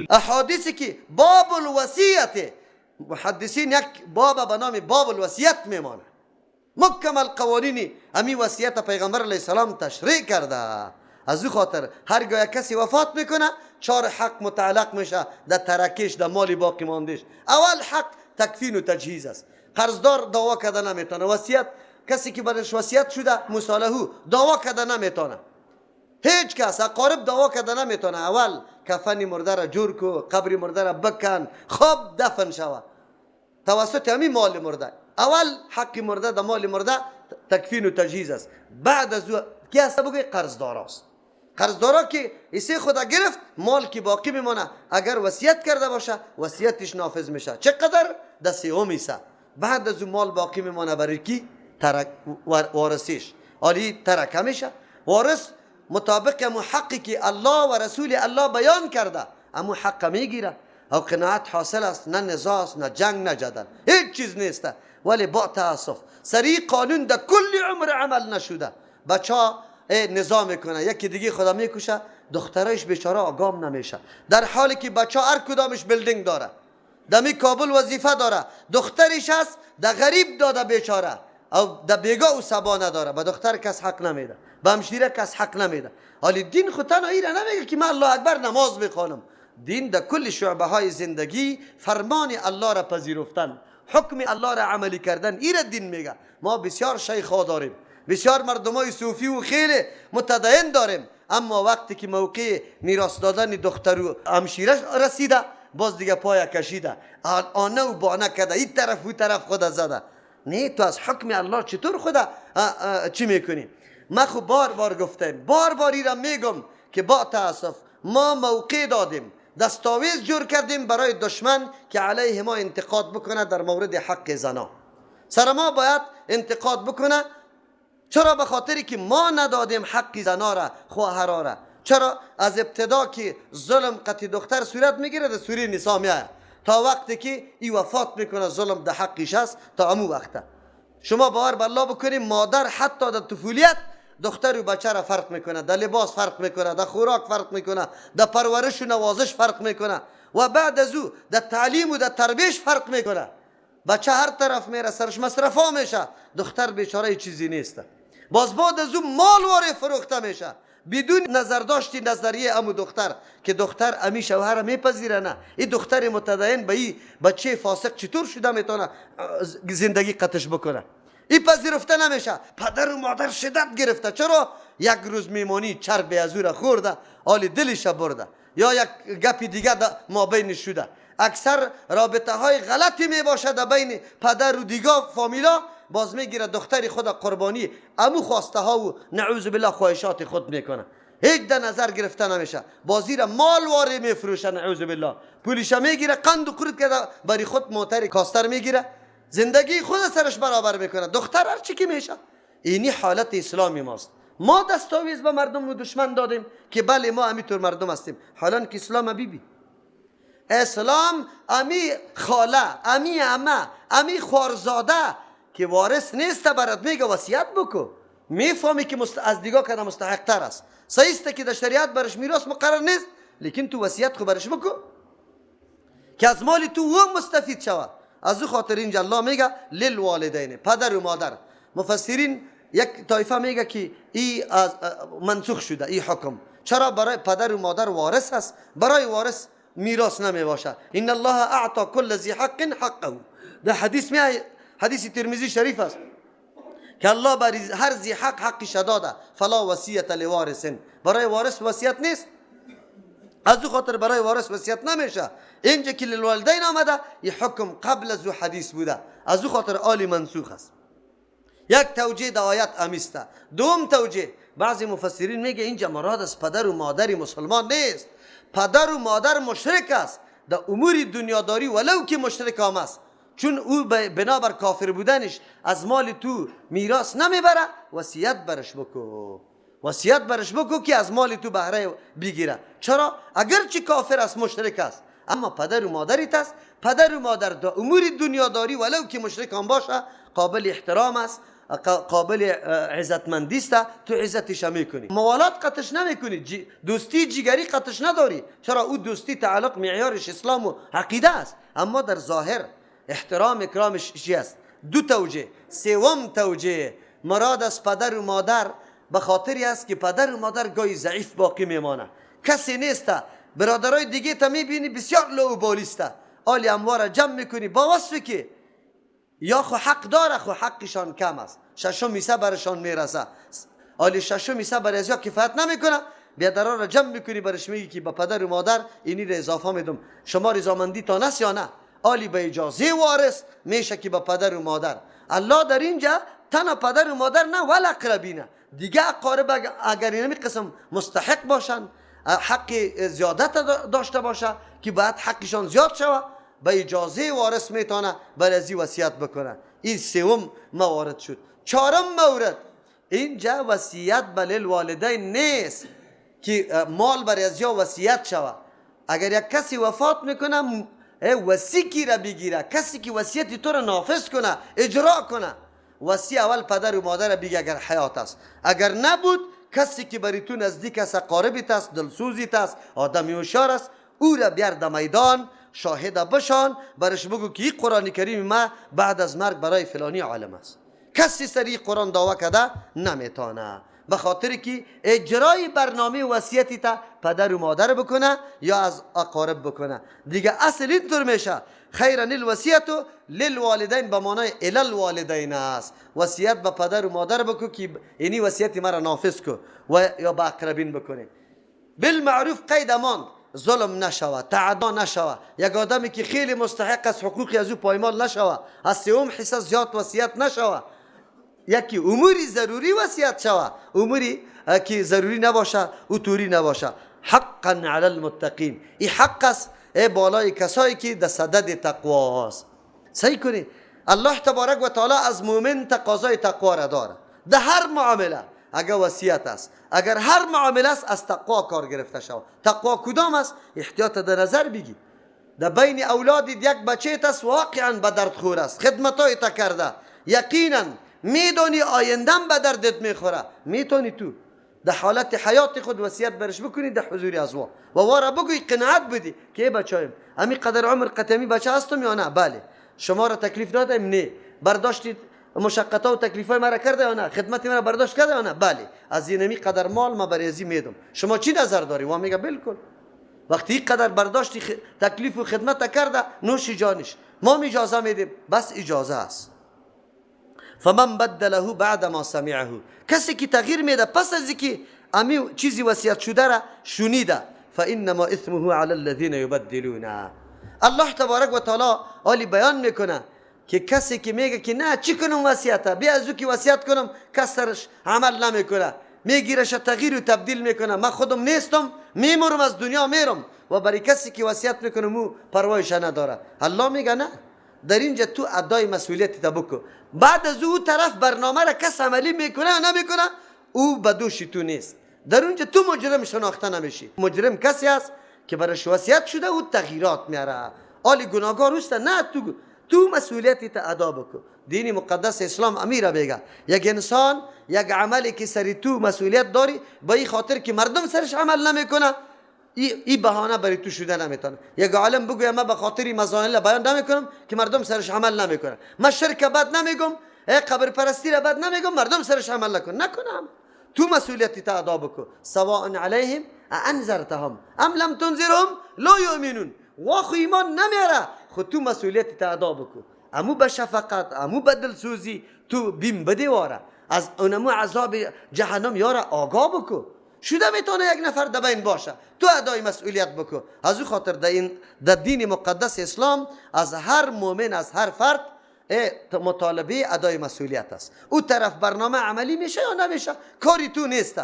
احادیثی که باب الوصیت، محدثین یک باب به نام باب الوصیت میمانه، مکمل قوانین امی وصیت پیغمبر علیه السلام تشریح کرده. از او خاطر هرگاه کسی وفات میکنه چهار حق متعلق میشه در ترکش، در مال باقی ماندش. اول حق تکفین و تجهیز است. قرضدار دعوا کرده نمیتونه، وصیت کسی که برش وصیت شده مصالحه دعوا کرده نمیتونه، هیچ کس اقارب دعوا کرده نمیتونه. اول کفن مرده را جور کو، قبر مرده را بکن، خواب دفن شوه توسط همین مال مرده. اول حق مرده در مال مرده تکفین و تجهیز است. بعد از او کی هست بگوی قرضدار است. قرضدارا که ایسه خدا گرفت، مال که باقی میمانه اگر وصیت کرده باشه وصیتش نافذ میشه. چقدر؟ در سوم ایسه. بعد از او مال باقی میمانه برای کی؟ ترک وارثش. آلی ترکه میشه. وارث مطابق امو حقی که الله و رسول الله بیان کرده امو حق میگیره. او قناعت حاصل است، نه نزاع است، نه جنگ، نه جدل، هیچ چیز نیست. ولی با تاسف سری قانون در کل عمر عمل نشده. بچه ها نزاع میکنه، یکی دیگه خدا میکشه، دخترش بیچاره آگام نمیشه، در حالی که بچه ها هر کدامش building داره، دمی کابل وظیفه داره، دخترش هست در غریب داده بیچاره، او در بیگاه و سبا نداره، به دختر کس حق نمیده، به همشیره کس حق نمیده. حالی دین خود تنها ایره نمیگه که من الله اکبر نماز میخوانم. دین در کل شعبه های زندگی فرمان الله را پذیرفتن، حکم الله را عملی کردن، ایره دین میگه. ما بسیار شیخ ها داریم، بسیار مردمای صوفی و خیلی متدین داریم، اما وقتی که موقع میراث دادن دختر و همشیره رسیده باز دیگه پای کشیده، آنه و بانه کرده، این طرف و طرف خود زده. نه، تو از حکم الله چطور خدا چی میکنی؟ من خب بار بار گفتم، بار بار ایرم میگم که با تاسف ما موقع دادیم، دستاویز جور کردیم برای دشمن که علیه ما انتقاد بکنه در مورد حق زنا. سر ما باید انتقاد بکنه. چرا؟ به خاطری که ما ندادیم حق زنا را، خواهرا را. چرا؟ از ابتدا که ظلم قطع دختر صورت میگیره در سوره نساء میاد تا وقتی که ای وفات میکنه ظلم در حقش هست تا امو وقته. شما باور به الله بکنیم مادر حتی در طفولیت دختر و بچه را فرق میکنه، در لباس فرق میکنه، در خوراک فرق میکنه، در پرورش و نوازش فرق میکنه و بعد از او در تعلیم و در تربیش فرق میکنه. بچه هر طرف میره سرش مصرفا میشه، دختر بیچاره چیزی نیست. باز بعد از او مال واره فروخته میشه بدون نظر داشتی نظریه امو دختر که دختر امی شوهر میپذیره. نه، این دختر متدین به این بچه فاسق چطور شده میتونه زندگی قطش بکنه؟ این پذیرفته نمیشه. پدر و مادر شدت گرفته. چرا؟ یک روز میمانی چرب از او را خورده، حال دلش برده، یا یک گپی دیگه مابین شده. اکثر رابطه های غلطی میباشه در بین پدر و دیگه فامیلا. باز میگیره دختر خود قربانی امو خواسته ها و نعوذ بالله خواهشات خود میکنه. هیچ در نظر گرفته نمیشه. بازی را مال واره میفروشه نعوذ بالله، پولش میگیره، قند و قرد کرده برای خود موتر کاستر میگیره، زندگی خود سرش برابر میکنه. دختر هر چی که میشه. اینی حالت اسلامی ماست. ما دستاویز به مردم و دشمن دادیم که بله ما همینطور مردم هستیم. حالا که اسلام بیبی، اسلام امی خاله، امی عمه، امی خوارزاده که وارث نیست برات میگه وصیت بکو. میفهمی که از دیگه کده مستحق تر است. صحیح است که در شریعت برش میراث مقرر نیست، لیکن تو وصیت خو برش بکو که از مال تو او مستفید شود. از او خاطر اینجا الله میگه للوالدین، پدر و مادر. مفسرین یک طایفه میگه که ای از منسوخ شده ای حکم. چرا؟ برای پدر و مادر وارث است، برای وارث میراث نمیباشه. ان الله اعطى كل ذی حق حقه. در حدیث می حدیث ترمذی شریف است که الله بر هر ذی حق حقش داده، فلا وصیت لوارث. برای وارث وصیت نیست. از او خاطر برای وارث وصیت نمیشه. اینجا که للوالدین آمده این حکم قبل از او حدیث بوده، از او خاطر آلی منسوخ است. یک توجیه در آیت امیسته. دوم توجیه بعضی مفسرین میگه اینجا مراد از پدر و مادر مسلمان نیست، پدر و مادر مشرک است در امور دنیاداری ولو که مشرک هم است، چون او بنابر کافر بودنش از مال تو میراث نمیبره، وصیت برش بکو، وصیت برش بکو که از مال تو بهره بگیره. چرا؟ اگرچه کافر است مشرک است، اما پدر و مادریت است. پدر و مادر در امور دنیاداری ولو که مشرک هم باشه قابل احترام است، قابل عزتمندی است، تو عزتش میکنی، موالات قطش نمیکنی، دوستی جگری قطش نداری. چرا؟ او دوستی تعلق معیارش اسلام و عقیده است، اما در ظاهر احترام اکرامش چی است؟ دو توجیه. سوم توجیه، مراد از پدر و مادر به خاطری است که پدر و مادر گاهی ضعیف باقی میمانه، کسی نیست، برادرای دیگه تا میبینی بسیار لاوبالیسته، آلی اموار جمع میکنی با وصفی که یا خو حق داره خو حقشان کم است، ششم حصه برشان میرسه، آلی ششم حصه بر از یا کفایت نمیکنه، بیادرها را جمع میکنی برش میگی که به پدر و مادر اینی را اضافه میدم، شما رضامندی تا نست یا نه؟ آلی به اجازه وارث میشه که به پدر و مادر. الله در اینجا تنها پدر و مادر نه، ولا اقربینه، دیگه اقارب اگر اینمی قسم مستحق باشن، حق زیادت داشته باشه که باید حقشان زیاد شوه، به اجازه وارث میتونه بر ازی وصیت بکنه. این سوم موارد شد. چهارم مورد، اینجا وصیت به للوالدین نیست که مال بر ازیا وصیت شوه. اگر یک کسی وفات میکنه وصی کی را بگیره؟ کسی که وصیت تو را نافذ کنه، اجرا کنه. وصی اول پدر و مادر بگه اگر حیات است، اگر نبود کسی که بری تو نزدیک است، اقاربت است، دلسوزیت است، آدمی هوشیار است، او را بیار در میدان، شاهد بشان، برش بگو که این قرآن کریم ما بعد از مرگ برای فلانی عالم است. کسی سری قرآن دعوا کرده نمیتونه، به خاطر که اجرای برنامه وصیتی تا پدر و مادر بکنه یا از اقارب بکنه. دیگه اصل اینطور میشه، خیرا الوصیت للوالدین به معنای الی الوالدین است. وصیت به پدر و مادر بکو که اینی وصیت مرا نافذ کو و یا به اقربین بکنه. بالمعروف قید ماند، ظلم نشوه، تعدا نشوه، یک آدمی که خیلی مستحق از حقوقی از او پایمال نشوه، از سوم حصه زیاد وصیت نشوه، یکی اموری ضروری وصیت شوه، اموری که ضروری نباشه او توری نباشه. حقا علی المتقین، این حق است ای بالای کسایی که در صدد تقوا است. صحیح کنی، الله تبارک و تعالی از مؤمن تقاضای تقوا را داره در هر معامله. اگر وصیت است، اگر هر معامله است، از تقوا کار گرفته شود. تقوا کدام است؟ احتیاط در نظر بگی. در بین اولاد یک بچه است واقعا به درد خور است، خدمتای تا کرده، یقینا میدونی آیندم به دردت میخوره، میتونی تو در حالت حیات خود وصیت برش بکنی در حضور از وا و وارا بگوی، قناعت بدی که ای بچه‌ایم امی قدر عمر قطمی بچه هستم یا نه؟ بله. شما را تکلیف دادم؟ نه. برداشتید مشقت و تکلیف های مرا کرده یا نه؟ خدمت مرا برداشت کرده یا نه؟ بله. از اینمی قدر مال ما برای ازی میدم، شما چی نظر داری؟ و میگه بالکل. وقتی این قدر برداشتی تکلیف و خدمت کرده، نوش جانش، ما اجازه میدیم، بس اجازه است. فمن بدله بعد ما سمعه، کسی که تغییر میده پس از اینکه امی چیزی وصیت شده را شنیده، فانما اثمه علی الذین یبدلون. الله تبارک و تعالی آلی بیان میکنه که کسی که میگه که نه چی کنم وصیته، بیا از او که وصیت کنم کس سرش عمل نمیکنه، میگیرش تغییر و تبدیل میکنه، من خودم نیستم، میمرم از دنیا میرم، و برای کسی که وصیت میکنم او پروایش نداره. الله میگه نه، در اینجا تو ادای مسئولیت تا بکن. بعد از او طرف برنامه را کس عملی میکنه یا نمیکنه او به دوش تو نیست، در اونجا تو مجرم شناخته نمیشی. مجرم کسی است که برش وصیت شده او تغییرات میاره، آلی گناهکار اوست، نه تو مسئولیت تا ادا بکن. دین مقدس اسلام امیره بگه یک انسان یک عملی که سری تو مسئولیت داری، به این خاطر که مردم سرش عمل نمیکنه ای بهانه برای تو شده نمیتونه. یک عالم بگوید من به خاطر مزائل بیان نمیکنم که مردم سرش عمل نمیکنه، من شرک بد نمیگم، قبر پرستی را بد نمیگم، مردم سرش عمل نکن، نکنم. تو مسئولیت تا ادا بکن. سواء علیهم انذرتهم ام لم تنذرهم لا یؤمنون. واخو ایمان نمیاره، خود تو مسئولیت تا ادا بکن. امو به شفقت، امو به دلسوزی تو بیم بده واره، از اونمو عذاب جهنم یاره آگاه بکن. شده میتونه یک نفر در بین باشه، تو ادای مسئولیت بکن. از او خاطر در دین مقدس اسلام از هر مؤمن، از هر فرد مطالبه ادای مسئولیت است. او طرف برنامه عملی میشه یا نمیشه کاری تو نیست،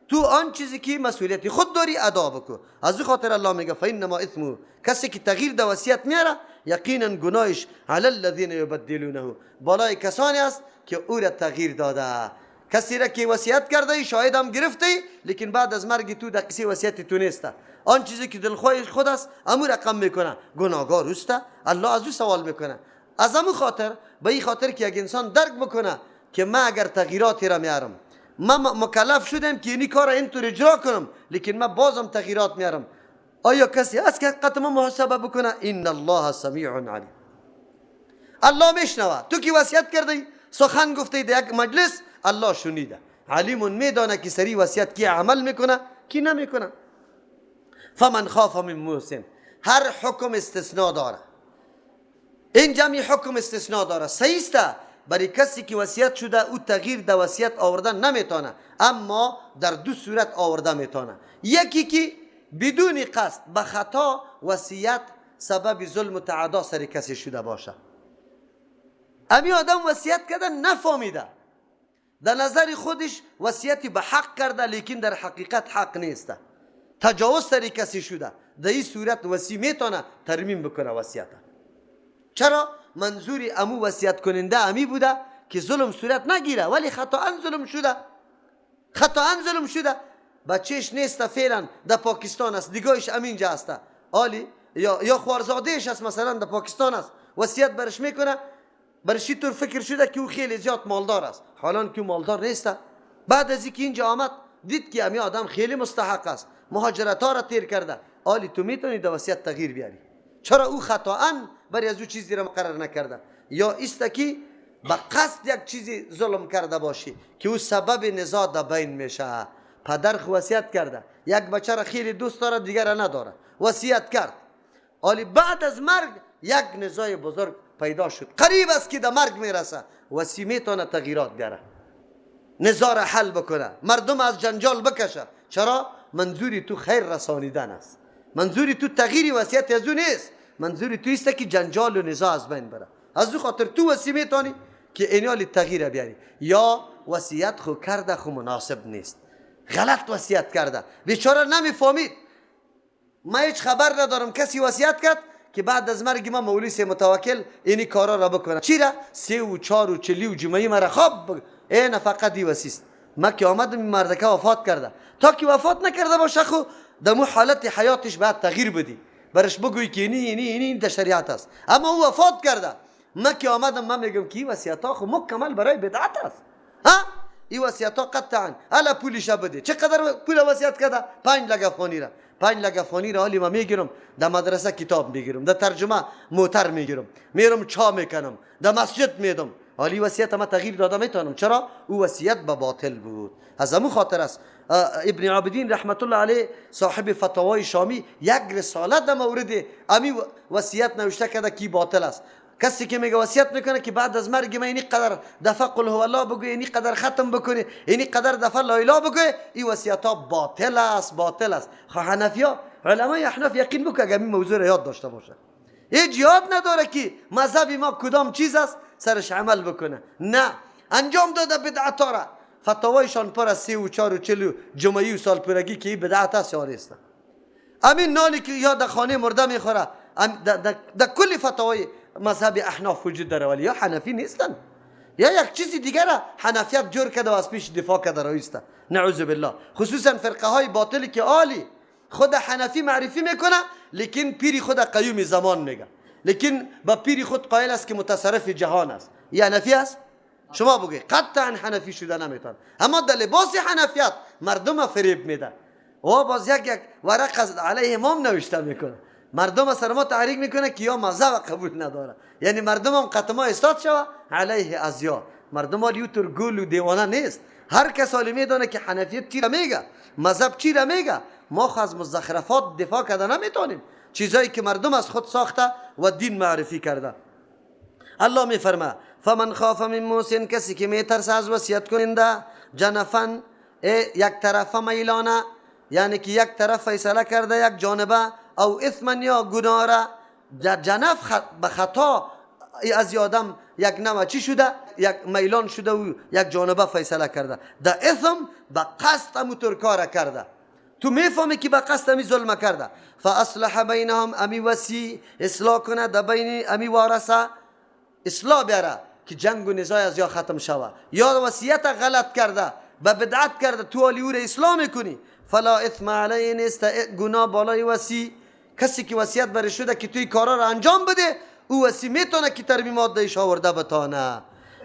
تو آن چیزی که مسئولیت خود داری ادا بکن. از او خاطر الله میگه فانما اثمه، کسی که تغییر در وصیت میاره یقینا گناهش علی الذین یبدلونه، بالای کسانی است که او را تغییر داده. کسی را که وصیت کرده شاهد هم گرفته، لیکن بعد از مرگ تو در کسی وصیت تو نیست، آن چیزی که دلخواه خود است امو رقم میکنه، گناهگار است. الله از او سوال میکنه. از امو خاطر، به این خاطر که یک انسان درک بکنه که من اگر تغییراتی را میارم، من مکلف شدم که اینی کار اینطور اجرا کنم، لیکن من بازم تغییرات میارم، آیا کسی هست که حقیقت ما محاسبه بکنه؟ ان الله سمیع علیم. الله میشنوه. تو که وصیت کردی، سخن گفتی در یک مجلس، الله شنیده. علیم میدانه که سری وصیت کی عمل میکنه کی نمیکنه. فمن خاف من موص، هر حکم استثناء داره. این جمعی حکم استثناء داره. صحیح است برای کسی که وصیت شده او تغییر در وصیت آوردن نمیتونه، اما در دو صورت آورده میتونه. یکی که بدون قصد به خطا وصیت سبب ظلم و تعدا سر کسی شده باشه. امی آدم وصیت کرده نفهمیده، در نظر خودش وصیتی به حق کرده، لیکن در حقیقت حق نیست، تجاوز سر کسی شده. در این صورت وصی میتونه ترمیم بکنه وصیت. چرا؟ منظور امو وصیت کننده امی بوده که ظلم صورت نگیره، ولی خطا ظلم شده، خطا ظلم شده. بچهش نیست فعلا در پاکستان است، دیگهش امینجا است، آلی یا خوارزادهش است مثلا در پاکستان است، وصیت برش میکنه، برش طور فکر شده که او خیلی زیاد مالدار است، حالا که مالدار نیست. بعد از اینکه اینجا آمد دید که امی آدم خیلی مستحق است، مهاجرت ها را تیر کرده، آلی تو میتونی در وصیت تغییر بیاری. چرا؟ او خطاً برای از او چیزی را مقرر نکرده. یا است که به قصد یک چیزی ظلم کرده باشی که او سبب نزاع در بین میشه. پدر خو وصیت کرده، یک بچه را خیلی دوست داره دیگر را نداره، وصیت کرد، آلی بعد از مرگ یک نزاع بزرگ پیدا شد، قریب است که در مرگ میرسه، وصی میتونه تغییرات بیاره، نزاع را حل بکنه، مردم از جنجال بکشه. چرا؟ منظوری تو خیر رسانیدن است، منظوری تو تغییر وصیت از او نیست، منظوری تو است که جنجال و نزاع از بین بره. از او خاطر تو وصی میتونی که اینالی تغییر بیاری. یا وصیت خو کرده خو مناسب نیست، غلط وصیت کرده، بیچاره نمیفهمید، من هیچ خبر ندارم کسی وصیت کرد که بعد از مرگ ما مولوی سی متوکل اینی کارا را بکنه. چرا؟ 3 و 4 و 40 و جمعه مرا خواب ای نفقه دی وصیست. ما که آمدم این مردکه وفات کرده، تا که وفات نکرده باشه خو دمو حالت حیاتش بعد تغییر بدی، برش بگوی که اینی اینی اینی در شریعت است. اما او وفات کرده، ما که آمدم من میگم که این وصیت ها خو مکمل برای بدعت است. ها این وصیت ها قطعا الا پولش بده. چقدر پول وصیت کرده؟ 5 لک افغانی را. 5 لک افغانی را حالی ما میگیرم، در مدرسه کتاب میگیرم، در ترجمه موتر میگیرم، میرم چا میکنم، در مسجد میدم. حالی وصیت ما تغییر داده میتونم. چرا؟ او وصیت به باطل بود. از امو خاطر است ابن عابدین رحمت الله علیه صاحب فتاوای شامی یک رساله در مورد امی وصیت نوشته کرده که باطل است. کسی که میگه وصیت میکنه که بعد از مرگ من اینی قدر دفعه قل هو الله بگو، اینی قدر ختم بکنی، اینی قدر دفعه لا اله بگو، این وصیت ها باطل است، باطل است. خو حنفیا علمای احناف یقین بکن اگر این موضوع را یاد داشته باشه، هیچ یاد نداره که مذهب ما کدام چیز است سرش عمل بکنه. نه، انجام داده بدعت ها را. فتاوایشان پر از 3 و 4 و 40 جمعی و سال پرگی که این بدعت است یا نیست. امین نانی که یا در خانه مرده میخوره، در کل فتاوای مذهب احناف وجود داره، ولی یا حنفی نیستن یا یک چیزی دیگر را حنفیت جور کرده و از پیش دفاع کرده رایسته، نعوذ بالله. خصوصا فرقه های باطلی که عالی خود حنفی معرفی میکنه، لیکن پیری خود قیوم زمان میگه، لیکن با پیری خود قائل است که متصرف جهان است. یه حنفی است؟ شما بگی قطعا حنفی شده نمیتون، اما در لباس حنفیت مردم فریب میده و باز یک ورق علیه امام نوشته میکنه، مردم سر ما تحریک میکنه که یا مذهب قبول نداره، یعنی مردم هم قطما استاد شوه علیه ازیا. مردم ها یوتر گول و دیوانه نیست، هر کس حالی میدانه که حنفیت چی را میگه، مذهب چی را میگه. ما خو از مزخرفات دفاع کرده نمیتونیم، چیزایی که مردم از خود ساخته و دین معرفی کرده. الله میفرما فمن خاف من موص، کسی که میترسه از وصیت کننده، جنفن یک طرفه میلانه، یعنی که یک طرف فیصله کرده یک جانبه، او اثمن یا گناه را، جنف به خطا از آدم یک نوع چی شده، یک میلان شده و یک جانبه فیصله کرده، در اثم به قصد اموتور کار کرده، تو میفهمی که به قصد امی ظلم کرده. فاصلح بینهم، امی وصی اصلاح کنه در بین امی وارثه، اصلاح بیاره که جنگ و نزاع از یا ختم شوه. یا وصیت غلط کرده، به بدعت کرده، تو علی او را اصلاح میکنی، فلا اثم علیه، نیست گناه بالای وصی. کسی که وصیت برش شده که توی کارا را انجام بده، او وصی میتونه که ترمیمات دیش آورده بتانه.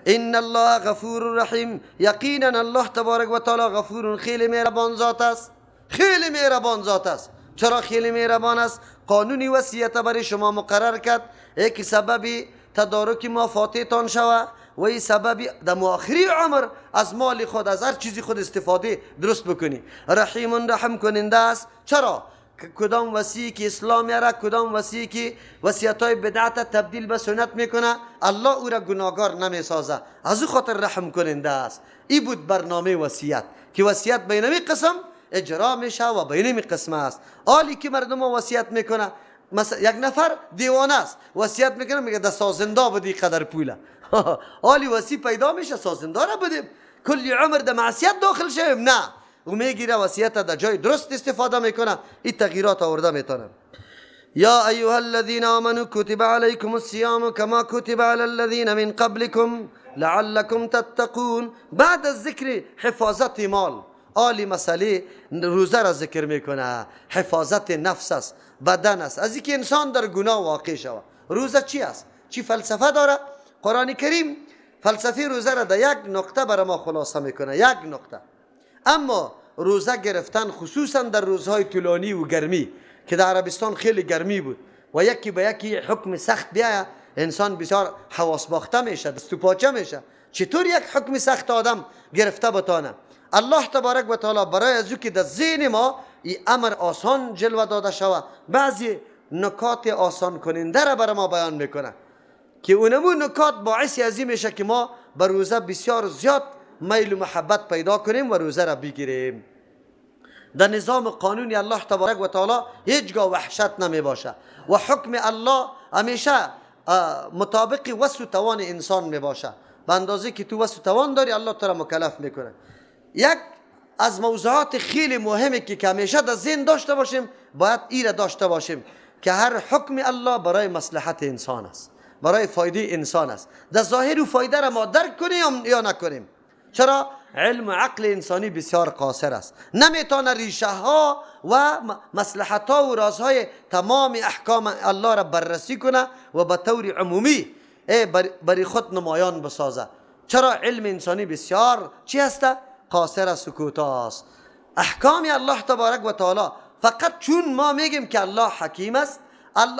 ان الله غفور رحیم، یقینا الله تبارک و تعالی غفور خیلی مهربان ذات است، خیلی مهربان ذات است. چرا خیلی مهربان است؟ قانونی وصیت برای شما مقرر کرد یک سبب تدارک مفاتیحتان شوه و این سبب در آخری عمر از مال خود، از هر چیزی خود استفاده درست بکنی. رحیم رحم کننده است. چرا؟ کدام وصی که اسلام یاره، کدام وصی که وصیت‌های بدعت تبدیل به سنت میکنه، الله او را گناهگار نمیسازه، از او خاطر رحم کننده است. این بود برنامه وصیت که وصیت به اینمی قسم اجرا میشه و به اینمی قسم است. حالی که مردم وصیت میکنه، مثلا یک نفر دیوانه است، وصیت میکنه میگه در سازنده بدی قدر پوله. حالی وصی پیدا میشه سازنده را بدیم، کلی عمر در معصیت داخل شویم؟ نه، او میگیره وصیت در جای درست استفاده میکنه، این تغییرات آورده میتونه. یا ایها الذین آمنوا کتب علیکم الصیام کما کتب علی الذین من قبلکم لعلکم تتقون. بعد از ذکر حفاظت مال، آلی مسئله روزه را ذکر میکنه. حفاظت نفس است، بدن است، از اینکه انسان در گناه واقع شود. روزه چی است؟ چی فلسفه داره؟ قرآن کریم فلسفه روزه را در یک نقطه برای ما خلاصه میکنه، یک نقطه. اما روزه گرفتن خصوصا در روزهای طولانی و گرمی که در عربستان خیلی گرمی بود و یکی به یکی حکم سخت بیاید، انسان بسیار حواس باخته میشه، دست و پاچه میشه. چطور یک حکم سخت آدم گرفته بتانه؟ الله تبارک و تعالی برای از او که در ذهن ما این امر آسان جلوه داده شود، بعضی نکات آسان کننده را برای ما بیان میکنه که اونمو نکات باعث از این میشه که ما بر روزه بسیار زیاد میل و محبت پیدا کنیم و روزه را بگیریم. در نظام قانونی الله تبارک و تعالی هیچگاه وحشت نمی باشه و حکم الله همیشه مطابق وسع و توان انسان می باشه. به اندازه که تو وسع و توان داری الله تو را مکلف میکنه. یک از موضوعات خیلی مهمه که همیشه در ذهن داشته باشیم، باید ای را داشته باشیم که هر حکم الله برای مصلحت انسان است، برای فایده انسان است. در ظاهر و فایده را ما درک کنیم یا نکنیم. چرا؟ علم و عقل انسانی بسیار قاصر است، نمیتونه ریشه ها و مصلحت ها و رازهای تمام احکام الله را بررسی کنه و به طور عمومی برای خود نمایان بسازه. چرا؟ علم انسانی بسیار چی هست؟ قاصر است و کوتاه است. احکام الله تبارک و تعالی فقط چون ما میگیم که الله حکیم است،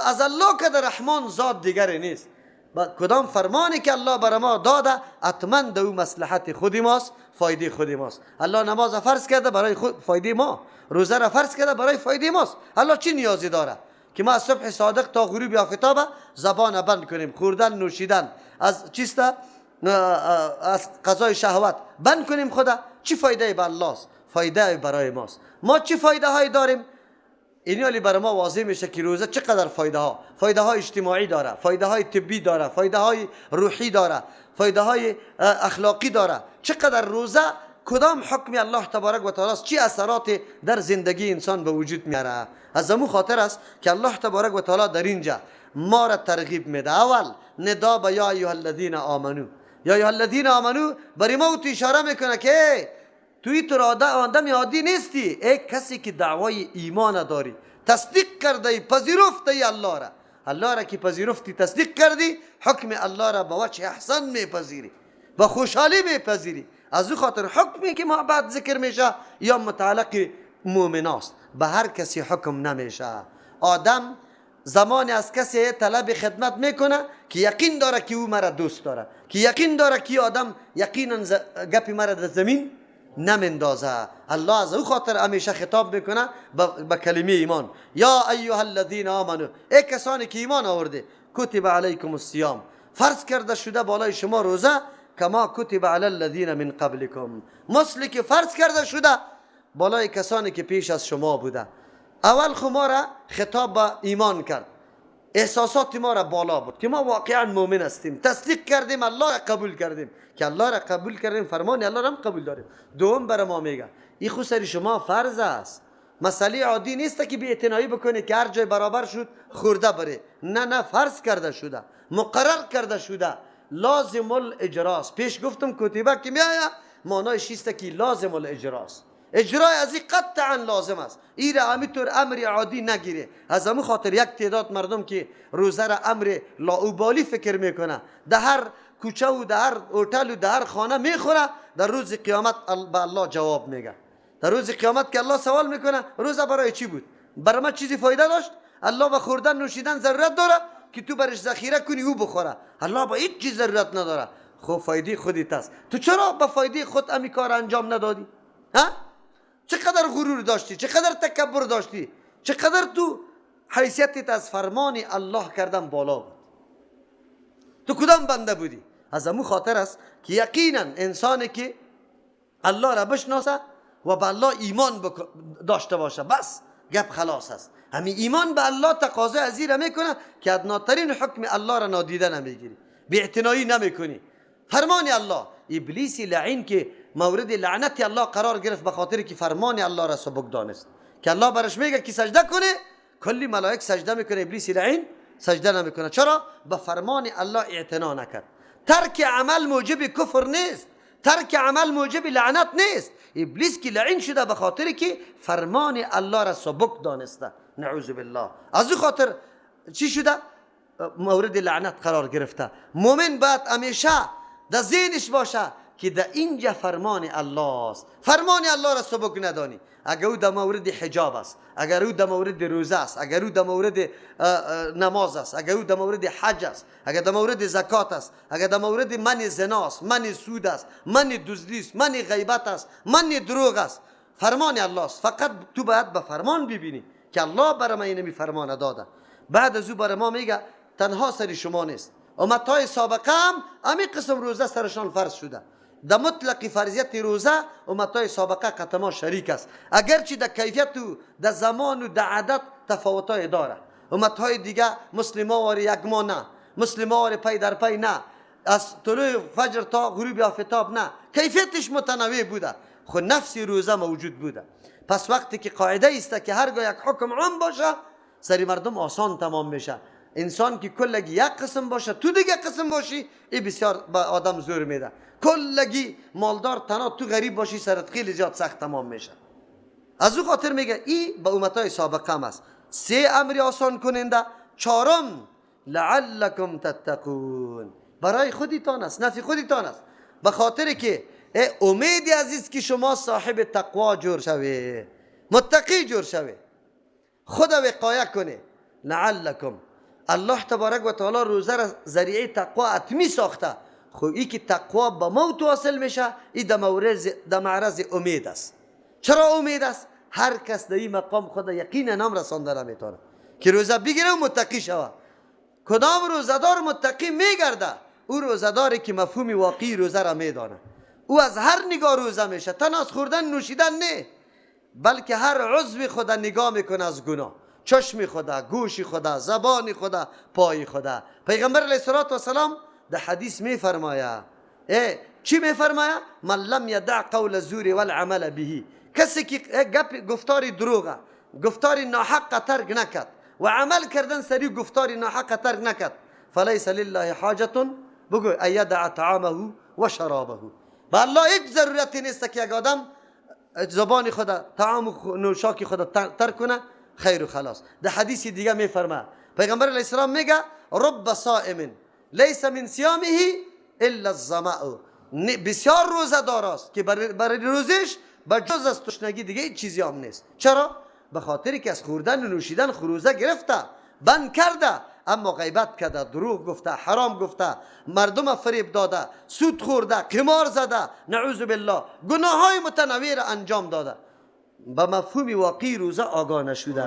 از الله که در رحمان ذات دیگری نیست. با کدام فرمانی که الله بر ما داده حتما در او مصلحت خودی ماست، فایده خودی ماست. الله نماز فرض کرده برای خود فایده ما، روزه را فرض کرده برای فایده ماست. الله چی نیازی داره که ما از صبح صادق تا غروب آفتاب زبان بند کنیم، خوردن نوشیدن از چیست، از قضای شهوت بند کنیم خدا؟ چی فایده به الله است؟ فایده برای ماست. ما چی فایده های داریم؟ این حالی برای ما واضح میشه که روزه چقدر فایده ها، فایده های اجتماعی داره، فایده های طبی داره، فایده های روحی داره، فایده های اخلاقی داره. چقدر روزه کدام حکم الله تبارک و تعالی است، چی اثرات در زندگی انسان به وجود میاره. از امو خاطر است که الله تبارک و تعالی در اینجا ما را ترغیب میده. اول ندا به یا ایها الذین آمنو، یا ایها الذین آمنو برای ما تو اشاره میکنه که توی تو آدم عادی نیستی، ای کسی که دعوای ایمان داری، تصدیق کرده ای، پذیرفته ای الله را، الله را که پذیرفتی تصدیق کردی، حکم الله را به وجه احسن میپذیری، با خوشحالی میپذیری. از او خاطر حکمی که ما بعد ذکر میشه یا متعلق مؤمناست، به هر کسی حکم نمیشه. آدم زمانی از کسی طلب خدمت میکنه که یقین داره که او مرا دوست داره، که یقین داره که آدم یقینا گپی مرا در زمین نمندازه. الله از او خاطر همیشه خطاب میکنه با کلمه ایمان، یا ایها الذین آمنو، ای کسانی که ایمان آورده، کتب علیکم الصیام، فرض کرده شده بالای شما روزه، کما کتب علی الذین من قبلکم، مثل که فرض کرده شده بالای کسانی که پیش از شما بوده. اول خو ما را خطاب با ایمان کرد، احساسات ما را بالا بود که ما واقعا مؤمن هستیم، تصدیق کردیم، الله را قبول کردیم، که الله را قبول کردیم فرمان الله را هم قبول داریم. دوم برای ما میگه این خو سر شما فرض است، مسئله عادی نیست که بی اعتنایی بکنی که هر جای برابر شد خورده بره. نه نه، فرض کرده شده، مقرر کرده شده، لازم الاجراست. پیش گفتم کتیبه که میآید معنایش است که لازم الاجراست، اجرای از این قطعا لازم است. این را همینطور امر عادی نگیره. از همون خاطر یک تعداد مردم که روزه را امر لاابالی فکر میکنه، در هر کوچه و در هر هتل و در هر خانه میخوره، در روز قیامت به الله جواب میگه. در روز قیامت که الله سوال میکنه روزه برای چی بود؟ برای ما چیزی فایده داشت؟ الله به خوردن نوشیدن ضرورت داره که تو برش ذخیره کنی او بخوره؟ الله به هیچ چیز ضرورت نداره. خب فایده خودت است، تو چرا به فایده خود امی کار انجام ندادی؟ ها؟ چقدر غرور داشتی، چقدر تکبر داشتی، چقدر تو حیثیتت از فرمان الله کردن بالا بود. تو کدام بنده بودی؟ از امو خاطر است که یقینا انسانی که الله را بشناسه و به الله ایمان داشته باشه، بس گپ خلاص است. همین ایمان به الله تقاضا از این را میکنه که ادناترین حکم الله را نادیده نمیگیری، بی‌اعتنایی نمیکنی. فرمان الله، ابلیس لعین که مورد لعنت الله قرار گرفت به خاطر که فرمان الله را سبک دانست، که الله برش میگه که سجده کنه، کلی ملائک سجده میکنه، ابلیس لعین سجده نمیکنه. چرا؟ به فرمان الله اعتنا نکرد. ترک عمل موجب کفر نیست، ترک عمل موجب لعنت نیست. ابلیس که لعین شده به خاطر که فرمان الله را سبک دانسته، نعوذ بالله. از او خاطر چی شده؟ مورد لعنت قرار گرفته. مؤمن باید همیشه در ذهنش باشه که در اینجا فرمان الله است، فرمان الله را سبک ندانی. اگر او در مورد حجاب است، اگر او در مورد روزه است، اگر او در مورد نماز است، اگر او در مورد حج است، اگر در مورد زکات است، اگر در مورد من زنا است، من سود است، من دزدی است، من غیبت است، من دروغ است، فرمان الله است. فقط تو باید به فرمان ببینی که الله برای من اینمی فرمان داده. بعد از او برای ما میگه تنها سر شما نیست، امتهای سابقه هم امی قسم روزه سرشان فرض شده. در مطلق فرضیت روزه امتهای سابقه قطما شریک است، اگرچه در کیفیت و در زمان و در عدد تفاوت‌های داره. امتهای دیگه مسلمان واری یک ماه نه، مسلمان واری پی در پی نه، از طلوع فجر تا غروب آفتاب نه، کیفیتش متنوع بوده، خود نفس روزه موجود بوده. پس وقتی که قاعده است که هرگاه یک حکم عام باشه سری مردم آسان تمام میشه. انسان که کلگی یک قسم باشه تو دیگه قسم باشی، ای بسیار به آدم زور میده. کلگی مالدار تنها تو غریب باشی سرت خیلی زیاد سخت تمام میشه. از او خاطر میگه ای به امتای سابقه هم است. سه امر آسان کننده. چهارم لعلکم تتقون، برای خودتان است، نفع خودتان است، به خاطر که امید عزیز که شما صاحب تقوا جور شوی، متقی جور شوی، خود وقایه کنه. لعلکم، الله تبارک و تعالی روزه را ذریعه تقوا اتمی ساخته. خو ای که تقوا به موت واصل میشه، ای در معرض امید است. چرا امید است؟ هر کس در این مقام خود یقین نام رسانده نمیتونه که روزه بگیره و متقی شوه. کدام روزه‌دار متقی میگرده؟ او روزه‌داری که مفهوم واقعی روزه را میدانه. او از هر نگاه روزه میشه، تنها از خوردن نوشیدن نه، بلکه هر عضو خود نگاه میکنه از گناه، چشم خدا، گوش خدا، زبان خدا، پای خدا. پیغمبر علیه الصلاة والسلام در حدیث میفرماید، چی میفرماید؟ من لم یدع قول الزور والعمل به، کسی که گفتار دروغه، گفتار ناحق ترک نکرد و عمل کردن سری گفتار ناحق ترک نکرد، فلیس لله حاجت بگو ان یدع طعامه و شرابه. به الله هیچ ضرورتی نیست که یک آدم زبان خدا، طعام و نوشاک خدا ترک کنه، خیر و خلاص. در حدیث دیگه میفرماید پیغمبر علیه السلام میگه رب صائم لیس من صیامه الا الظمأ، بسیار روزه دار است که برای روزش به جز از تشنگی دیگه هیچ چیزی هم نیست. چرا؟ به خاطر که از خوردن و نوشیدن روزه گرفته، بند کرده، اما غیبت کرده، دروغ گفته، حرام گفته، مردم فریب داده، سود خورده، قمار زده، نعوذ بالله، گناه های متنوع را انجام داده. به مفهوم واقعی روزه آگاه نشده.